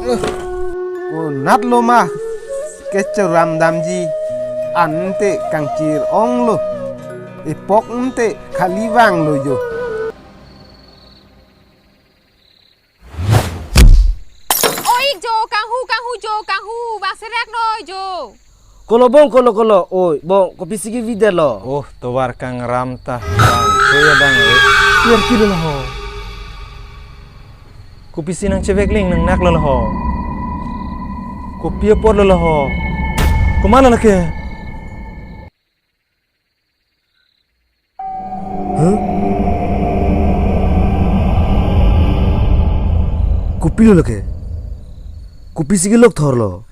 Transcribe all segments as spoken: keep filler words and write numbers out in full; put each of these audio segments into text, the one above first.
Konat lo ma kechoram damji, ante kangchir onglo, epok ante khali vanglo jo. Oi jo, kanghu, kanghu jo, kanghu, bang serak noi jo. Kolo bong, kolo, kolo. Oi, bong, kopisi kevi det lo? Oh, tovar kangram ta. Bang, kuya bang, eh. Kuya kilo lo ho. Kopisi nangchevek ling nangnak lo ho. Kopi apor lo ho. Komat lo ke? Huh? Kopilo lake? Kopisi kelok thorlo?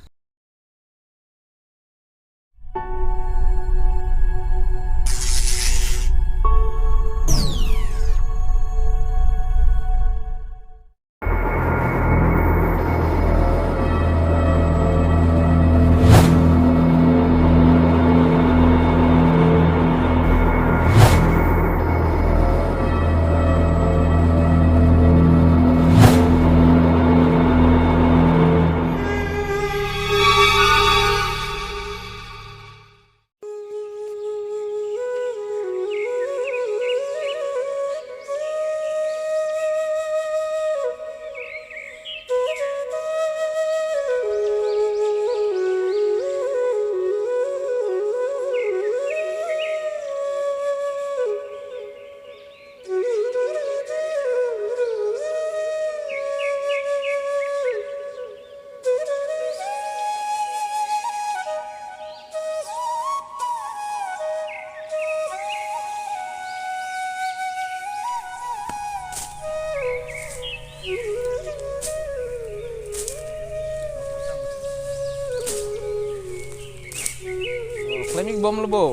Klem-ik bom lo bo.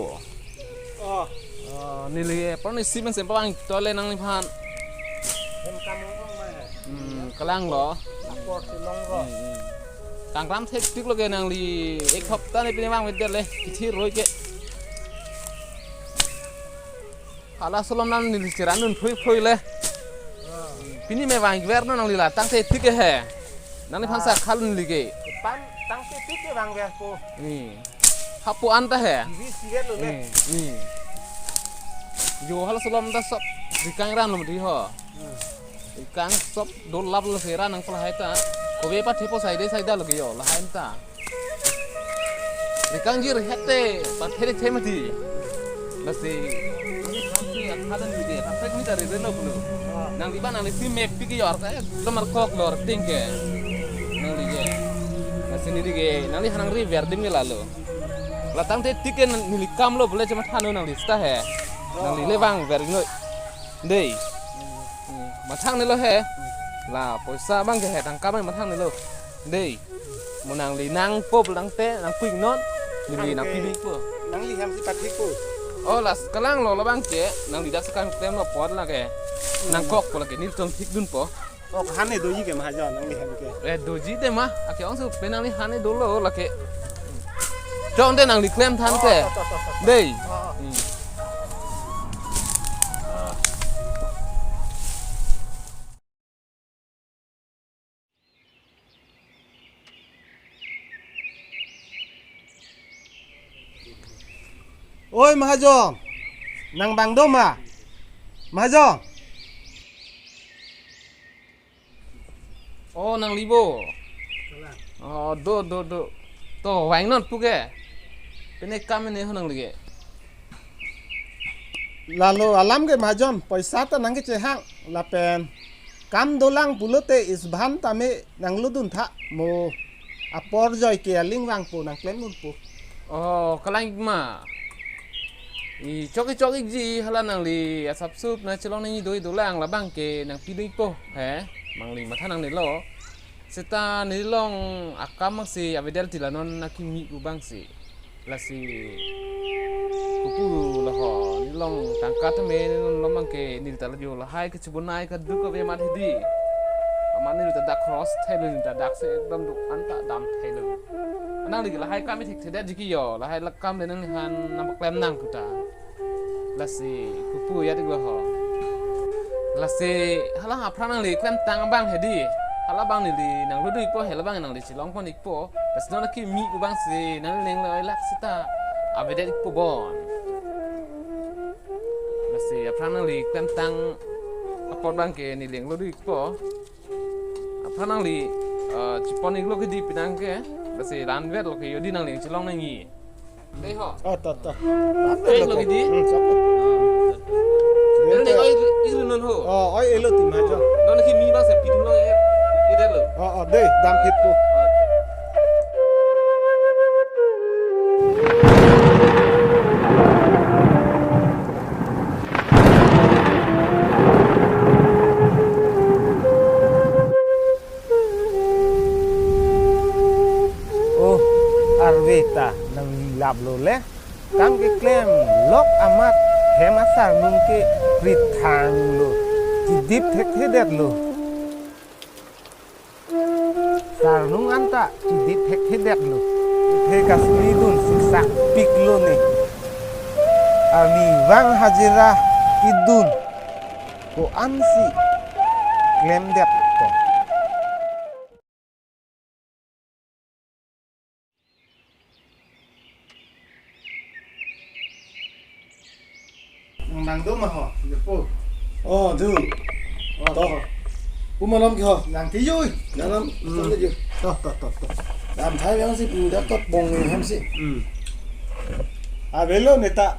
Oh. Oh, neli, eh, pon isi men sempa bang tole nangliphan. Hem kam ong ong ma he. Hmm, kalang lo. Apor si long lo. Hmm, hmm. Kangram thektik lo ke nangli ek hapta ne pine vangvedet le, kithi roi ke. Hala solom nangli cheran dun phrui phrui le. Pini me vangver non nangli la tangte tik ke he. Nangliphan sa khalun li ke. Pan tangte tik ke vangverpo. Ni. Hapu anta he. Ivi siret lo le. Ni, ni. Jo hala solom ta sop rikang ran lo di ho. Hmm. Rikang sop dolap lo seran nang pala hai ta. Kove pa thepo saide saida lo ke jo lahai ta. Rikang jir hete pathere the mati. Lasi, nangli thansi akhadan mati, thansi mati dari reno pulo. Nangli ba nangli si map pi ke yor ta, ekdom arkok lor ting ke. Nangli ke. Lasi neli ke, nangli hanang ri ver dim ke lalo. La tangte tik ke neli kam lo bole chama thano nangli sta he. Nangli le vangver noi. Dei. Hmm, mathang ne lo he. La poisa bang ke he tangka bang mathang ne lo. Dei. Mo nangli nangpo pulang te nangpik non. Neli nangpi dei po. Nangli hem si pathik po. Oh, las kalang lo labang ke. Nangli dak sekarang klem lo pot la ke. Nangkok po la ke neli tong thik dun po. Oh, han ne doji ke mahajon nangli hem ke. Eh, doji de ma. Ake ong su pe nangli han ne dolo la ke. Chong de nangli klem than te. Oh, to, to, to, to. Dei. Oh. Hmm. Oi, Mahajong. Nang bang do ma? Mahajong. Oh, nangli bo. Oh, do, do, do. To, vang non pu ke. Pine kam ne ho nangli ke. Lalo alam ke Mahajong, poisa ta nang kechehang lapen kam dolang pulote isbhan tame nang ludun tha mo apor joi ke aling vangpo nang klem unpo. Oh, kalang ma. I chok i chok ikji hala nangli asapsup nangchelong nangji doi dolang labang ke nangpi doi po. He, mangli matha nang nelo. Seta nelong akam si avedel tila non akimi pu bang si. Lasi kopu lo ho, nelong tangka tame nelong lo mang ke neli ta la jo lahai kechebonai kaduk ave mat hedi. Amat neli ta dak cross thelo neli ta dak se ekdom duk anta dam thelo. Anang lagi lahai kam ithik thedet jiki jo, lahai lakam le nangli han nangpaklem nang puta. Lasi kopu ya dik lo ho. Lasi hala aphrang nangli klem tang abang hedi. Halabang neli nanglodo ikpo, halabang nangli chelong pon ikpo. Lasi non akimi pu abangsi nangli leng lo ilak seta avedet ikpo bon. Lasi aphrang nangli klemtang apot abangke neli leng lodo ikpo. Aphrang nangli, eh, chepon iklo kedi pinang ke. Lasi la-anvet lo ke jodi nangli chelong nangji. Dei ho. Oh, to, to. Dei lo kedi. Hmm, sok. Dei, dei, oi, oi, non ho. Oh, oi, elo ti ma jo. Non akimi abangsi pidun lo, eh, ide lo. Oh, oh, dei, dam phit ko. Oh, arve ta nanglilap lo le. Kam keklem lok amat hem asarnung ke prithang lo. Chidip thekthedet lo. Sarnung anta chidip thekthedet lo. Thek asli dun siksak pik lo ne. Arnivang hajira kedun ko-ansi klemdet ko. Nang do ma ho, Jirpo. Oh, do. Oh, to. Pu malom ke ho. Nang kejui. Dalam, hmm, sana ju. To, to, to, to. Dam thai yang si pu dak tot bong ni hem si. Hmm. Avelo neta.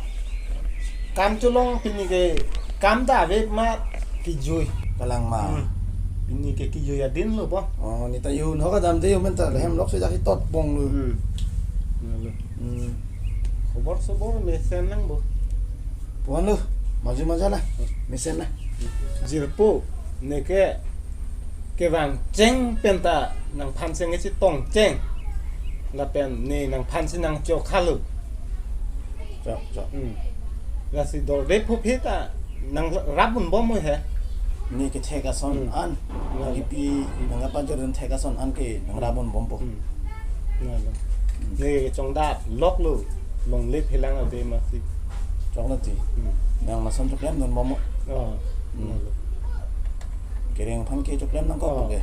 Kam chelong pini ke kam ta ave ma kejui. Kalang ma. Hmm. Pini ke kejui adin lo po. Oh, neta yo no ka dam de yo men ta hem lok se jaki tot bong lo. Hmm. Nalo. Hmm. Khobor sobor mesen nang bo. Puan lo, maju maju la. Mesen la. Jirpo, neke kevang cheng penta nangphan si nge chetong cheng. Lapen ne nangphan si nangchokha lo. Chok, chok. Hmm. Lasi dorde phuphi ta nangrap un bom mo he. Ne ke thek ason, hmm, an. Nalo. Kipi nangkapajor un thek ason an ke nangrap un bom po. Hmm. Nalo. Hmm. Ne chongdat lok lo. Longle phelang ave masi. Choklo ti. Hmm. Nang lason choklem dun bom mo. Oh. Hmm. Nalo. Kereng aphan ke choklem nangkok, oh, ke.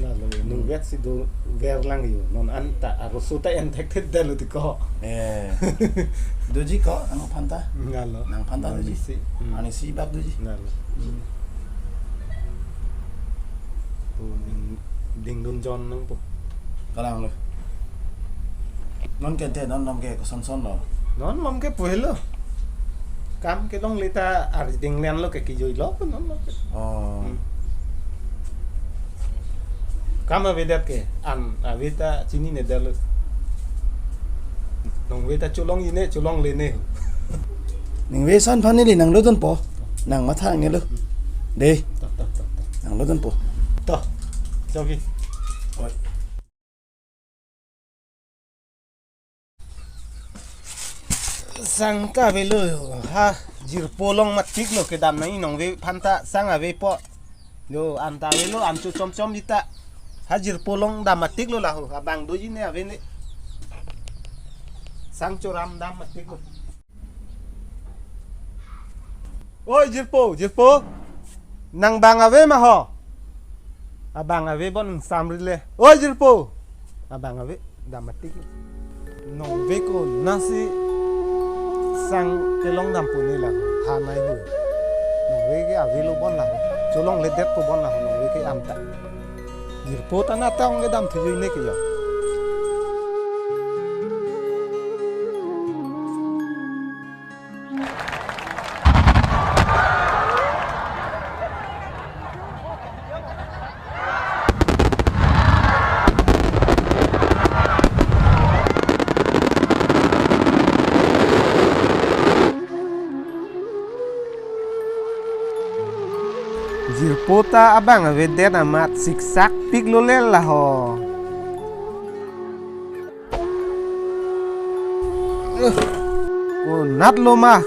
Nalo, hmm, nung vet si dover lang yo. Non anta arloso ta en thekthedet lo ti ko. Eh. Doji ko, nangphan ta? Nalo. Nangphan ta doji. Arnisi. Hmm. Arnisi bak doji. Nalo. Hmm. Pu ning dingdun jon nang po. Kalang lo. Non ke te, non lom ke koson son lo. Non lom ke pu helo. Kam kelongle ta arjuding len lo ke kejui lo, non lom ke. Oh. Hmm. Kam avedet ke, an ave ta chininedet lo. Nangve ta chelongji ne, chelongle ne. Nangve ason aphan neli nanglo dun po. Nang matha nanglo. Dei. To, to, to, to. Nanglo dun po. To. Jogi. Oi. Sang ta avelo ha, Jirpo along matik lo kedam nangji, nangve aphan ta sang ave po. Lo, an ta avelo, an chochom chom ji ta. Ha Jirpo along dam matik lo laho, abang doji ne ave ne. Sang choram dam matik lo. Oi, Jirpo, Jirpo. Nang bang ave ma ho? Abang ave bon samri le. Oi, Jirpo. Abang ave, dam matik. Nangve konatsi sang kelong dam pu ne la, thanai ho. Nangve ke avelo bon la. Chelongledet po bon la, nangve ke anta. Jirpo ta nata ong kedam thujui ne ke yo. Jirpo ta abang avedet amat siksak pik lo le laho. Konat lo ma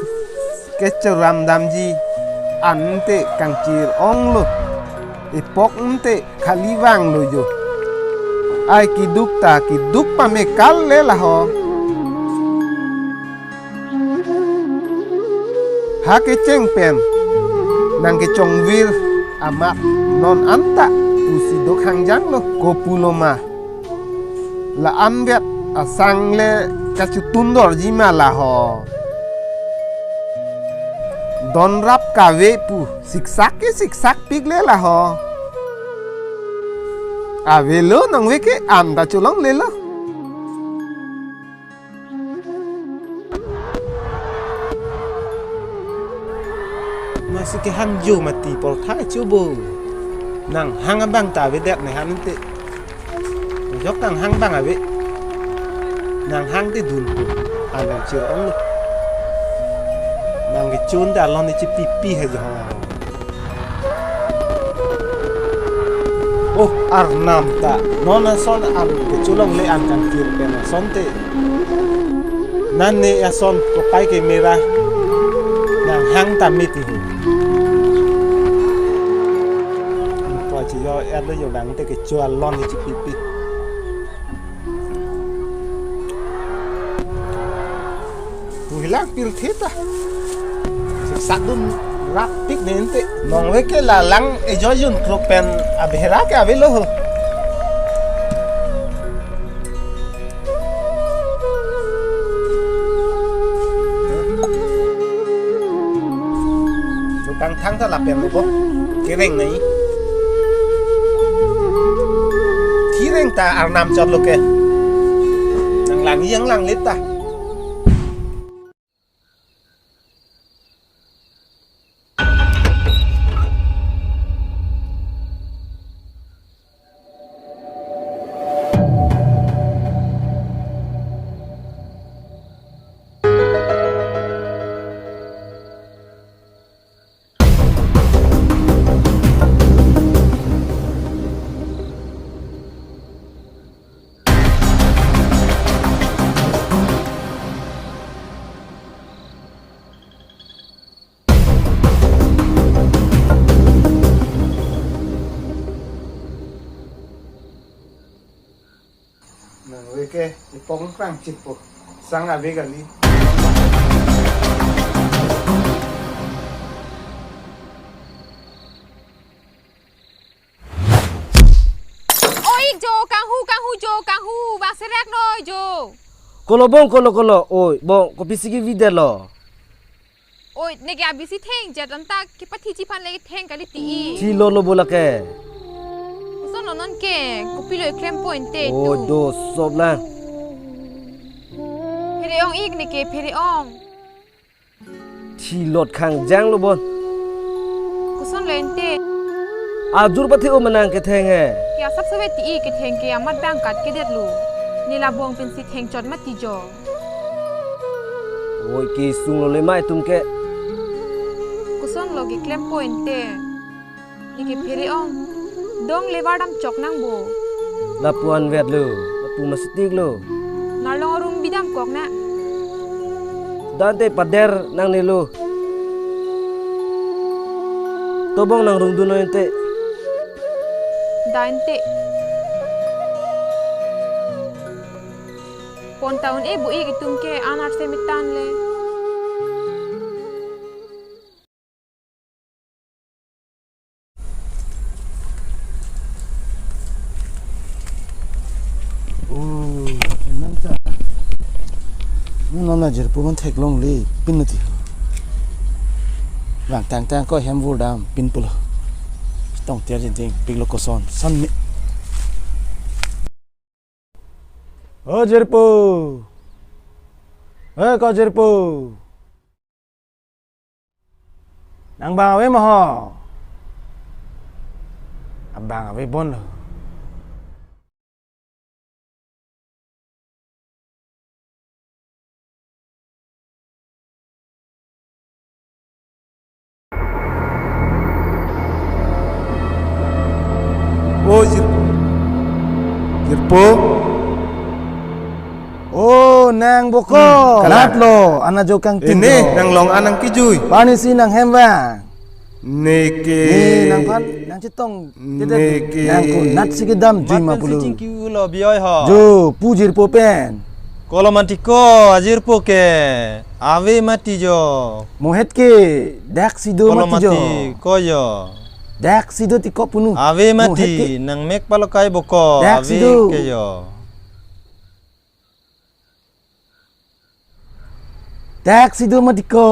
kechoram damji, ante kangchir ong lo, epok ante khali vang lo jo. Ai keduk ta keduk pamekal le laho. Ha kecheng pen nangkechongvir amat non anta pusi do khangjang lo, kopulo ma. La-an vet asang le kachotun dorji ma laho. Don rap kave pu siksak ke siksak pik le laho. Avelo nangve ke an ta cholonglelo. Masi kehang jo mati portha chobo. Nanghang abang ta avedet ne han te. Jok nanghang abang ave. Nanghang te dun pu. Anang chir ong. Nang kechun ta lon ichi pipi ha jo. Oh, Arnam ta. Non ason an kecholongle an kangkir pen ason te. Nan ne ason kopai ke mera. Nanghang ta miti hu. Ko chi yo er lo yo lang te kecho alon ichi pipi. Hu hilang pirthe ta. Siksak dun rap pik ne ente. Nangve ke lalang ejo jun kruk pen abhera ke avelo ho. Chupang thang ta lapen lo bo. Kereng nai. Kereng ta Arnam chot lo ke. Nang lang yang lang lit ta. Nangve ke ipong krang chit po. Sang ave kali. Oi jo, kanghu, kanghu jo, kanghu, bang serak noi jo. Kolo bong, kolo, kolo. Oi, bong, kopisi kevi det lo. Oi, neke abisi thengjet anta kepathi chiphan le theng kali ti. Thilo lo bo lake. Koson lo non ke, kopilo eklem point te. Oh, tu. Do sop la. Phere ong ik neke, phere ong. Thilot khangjang lo bon. Koson lo ente. Ajur pathe o manang ketheng he. Ke asap save ti ketheng ke amat bang kat kedet lo. Nila bong pensi thengchot mati jo. Oi, kesung lo le mai tum ke. Koson lo keklem point te. Neke phere ong. Dong levar dam chok nang bo. Lapu anvet lo, lapu masitik lo. Narlong arum bidam kok na. Dante pader nangne lo. Tobong nangrung dun noi ente. Da ente. Pon ta un-e bu ik itum ke an arse metan le. Oh, nang cha. Nang nang na jirpo man theklongle, pin nati. Vang tang tang ko hem vur dam, pin pulo. Tong tiar jin ting, pik lo koson, son mi. O jirpo. Eh, ko jirpo. Nang bang ave ma ho? Abang ave bon lo. O jirpo. Jirpo. O nang boko. Hmm, kalang. Lat lo, ana jo kangting. Ini lo. Nang long anang kijui. Pani si nang hem vang. Neke. Ne nangphan nang chetong. Neke. Nang ko nat si kedam jui ma pulo. Mat pen si chingki ulo bioi ho. Jo, pu jirpo pen. Kolo mati ko, ajirpo ke. Ave mati jo. Mohet ke, dak si do mati jo. Kolo mati ko jo. Dak si do ti ko punu. Ave mati, nang mek palokai bo ko. Dak si do. Ave ke jo. Dak si do mati ko.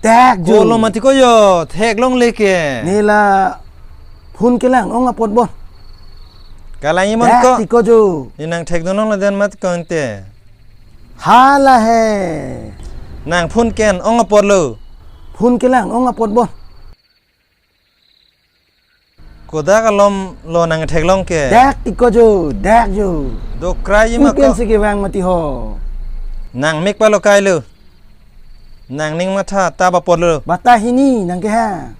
Dak jo. Kolo mati ko jo, theklongle ke. Ne la phone kelang ong apot bon. Kalang-i man ko. Dak ti ko jo. Ne nang thekdun ong laden mati ko ante. Hala he. Nang phone ke-en ong apotlo. Phone kelang ong apot bon. Kodak alom lo nang theklong ke. Dak ti ko jo, dak jo. Dokra ima ko. Pen si kevang mati ho. Nang mek palokailo. Nangning matha ta ba apotlo. Bata hini nang ke ha.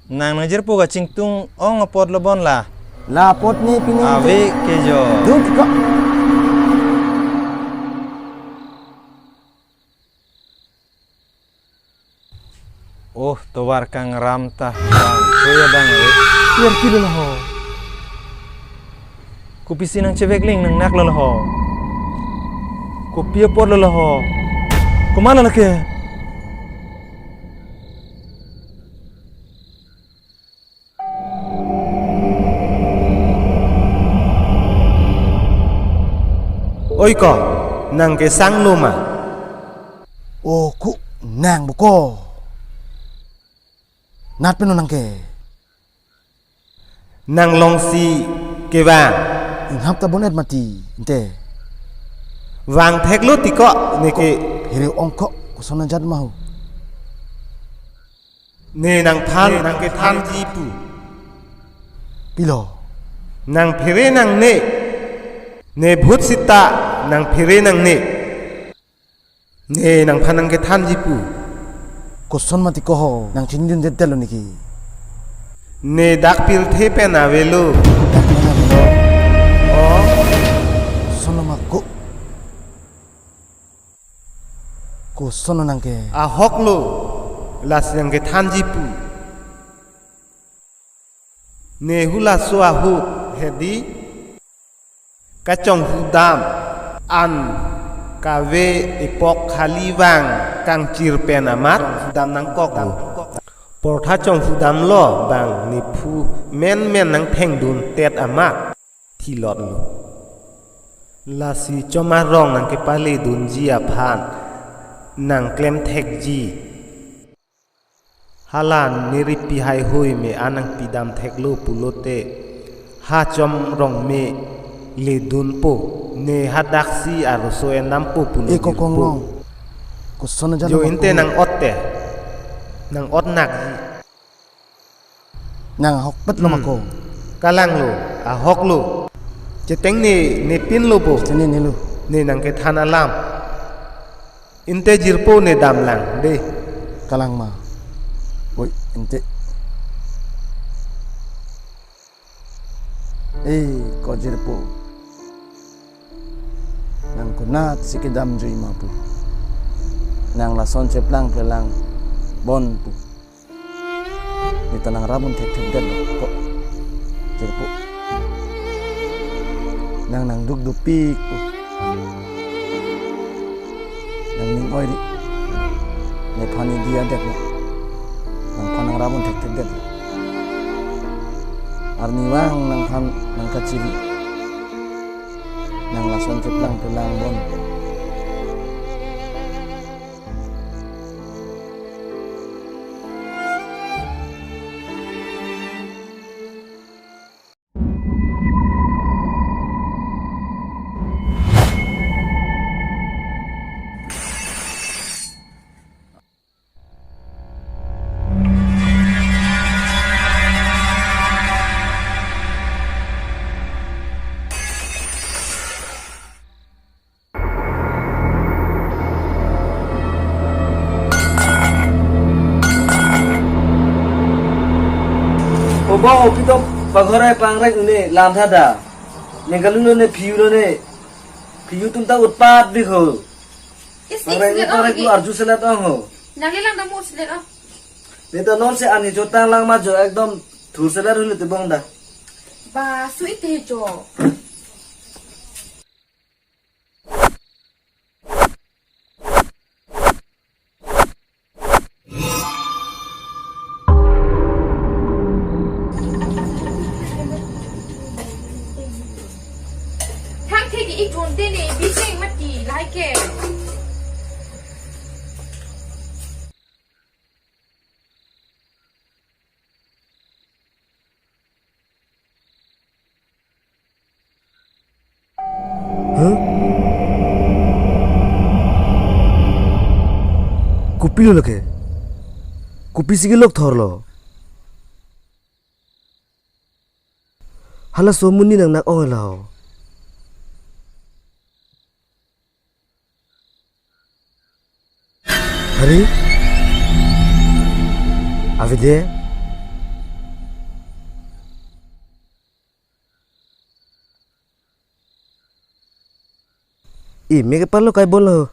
Nang nangjirpo kachingtung ong apotlo bon la. La apot ne pine. Ave ke jo. Dun ti ko. Oh, tovar kangram ta bang, soya bang, eh. Pier kilo lo ho. Kopisi nang chevek ling nang nak lo ho. Kopi apot lo ho. Komat lo ke. Oi ko, nang kesang lo ma? O ku nang bo ko. Nat peno nang ke. Nang longsi kevang. Inghap ta bonet mati, ante. Vang theklo ti ko, ne ke. Phere ong ko, koson ajat ma ho. Ne nangphan, nang kethanji pu. Pilo. Nang phere nangne. Ne bhut sita, nang phere nangne. Ne nangphan nang kethanji pu. Koson mati ko ho, nang chinidundet lo niki. Ne dak pirthe pen avelo. Dak pen avelo. Oh. Koson lo ma ko. Koson lo nang ke. Ahok lo, lasi nang kethanji pu. Ne hula so ahut hedi. Kachonghu dam an kave epok khali vang kangchir pen amat. Chonghu dam nangkok lo. Portha chonghu dam lo bang nephu menmen nangthengdundet amat thilot lo. Lasi chom arong nang kepale dunji aphan nang klem thekji. Hala ne ripi haihui me anang pidam theklo pulote, ha chom rong me ledunpo, ne hadak si arloso endampo pulo. Eko dirpo. Konglong. Koson ajan jo ma ante ko. Nang ot te. Nang ot nak ji. Nang ahokpet lo ma ko. Hmm. Kalang lo, ahok lo. Cheteng ne, ne pin lo bo. Cheteng ne, ne lo. Ne nang kethan alam. Ante jirpo ne damlang de. Kalang ma. Oi, ante. Eh, ko jirpo. Nang konat si kedam jui ma pu. Nang lason cheplang pelang bon pu. Ne ta nangrap un thekthekdet lo ko. Jirpo. Nang nangduk dopik pu. Nangning oi ri. Nephan ne diyadet lo. Nangphan nangrap un thekthekdet lo. Arnivang nangphan nangkachiri. Nang lason cheplang pelang bon. O bong, o pitok paghor ai pangrek ne lam tha da. Ne galu lo ne phiyu lo ne. Phiyu atum ta utpat bik ho. Is, pangrek is, ne pangrek oh, tu arju selet ong ho. Nang le lang dam mo selet oh. Ne ta non se ani chotang lang ma jo ekdom thur selet hulu te bong da. Ba, su ite jo. I, i jonte ne, bising mati, like. Huh? Kopilo lake? Kopisi kelok thorlo? Halaso amonit nangnak-ong lo. Hari? Avide? I, me kepalo kai bolo.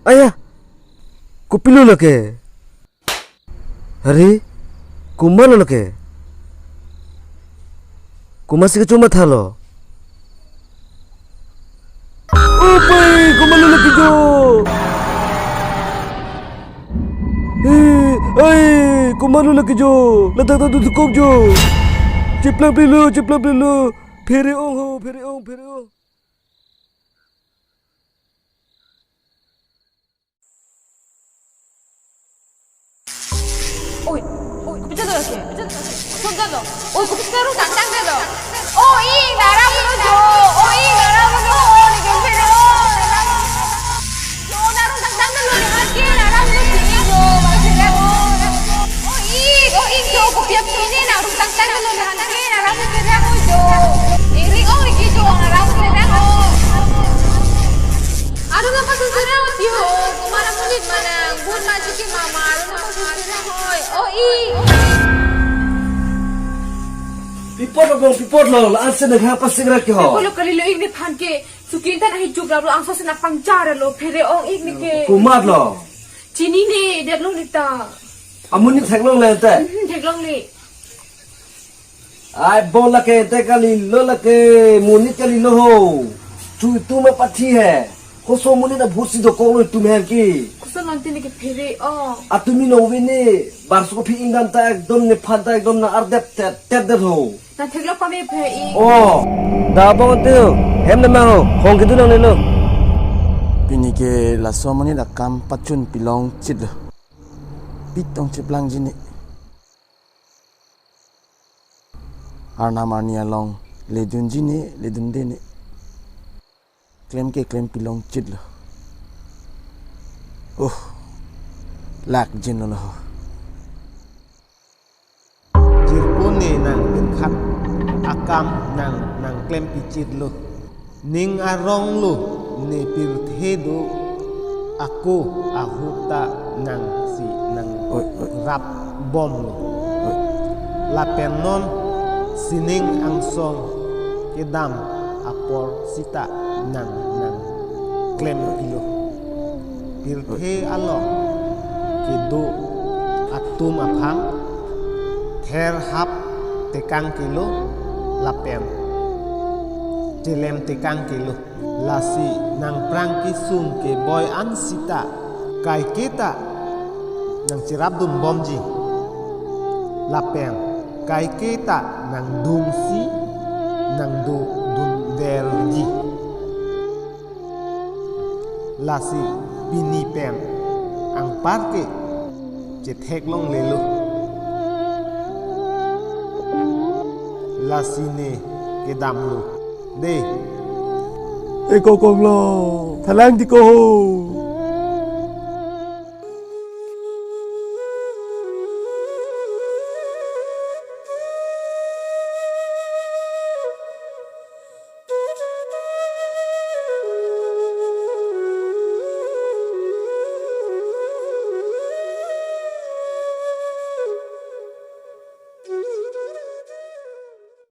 Aya, kopilo lake? Hari, komatlo lake? Komatsi kecho mathalo? Opai, komatlo lake jo? Eh, ai, komatlo lake jo? Ladak ta dudukok jo. Cheplang plilo, cheplang plilo. Phere ong ho, phere ong, phere ong. Oi, oi, kopichetlo lake? Kopichetlo lake? Oi, kopichetlo, tangtanglo. Oi, nara muno jo. Oi, nara muno. Oi, neke phere ong. Jo, nara tangtanglo, neke nara muno pini jo. Oi, oi, jo, kopi apini nara tangtanglo, neke nara muno phere ong jo. Iri ong lake jo, nara muno phere ong. Aduh, nangpasun phere ong ti ho. Komat amonit ma nang, bun ma chiki mama, aduh, nangpasun phere ong hoi. Oh, i. Pi apotlo bong, pi apotlo, la-an si nangha pasing ra ke ho. Pi apotlo kalilo ik nephan ke, sukintan ahi juk rap lo, angso si nangpangjar lo, phere ong ik neke. Komatlo? Chinine, theklongle ta. Amonit theklongle te? Mhm, theklongle. Ai, bong lake te kalilo lake, monit kalilo ho. Chu itum apathi he. Koso monit abhut si dokoklo itum hem ke. Koson longte neke phere ong. Atumi nongve ne, barso kophi ingdam ta ekdom nephan ta ekdom nang-ardep tet tet det ho. Nangtheklong pame phe ik. Oh, da bong te ho. Hem nama ho, hong kedo nangnelo. Pini ke laso amonit akam pachun pilong chitlo. Pitong cheplangji ne. Arnam arni along ledunji ne, ledunde ne. Klem ke klem pilong chitlo. Oh, lak jinlo ho. Jirpo ne nangpinkhat akam nang, nangklempi chitlo. Ning arong lo ne pirthe do ako ahut ta nangsi nang Oi, oi. Rap bomlo. Oi. Lapen non sining angsong kedam apor sita nang nangklempilo. Pirthe along kedo atum aphan therhap tekangkelo lapen chelem tekangkelo. Lasi nangprang kesung keboi an sita kaiketa nangcherapdun bomji. Lapen kaiketa nangdungsi nangdodunverji. Lasi pini pen anparke chetheklonglelo. Lasi ne kedamlo. Dei. Eko konglo, thalang di ko ho.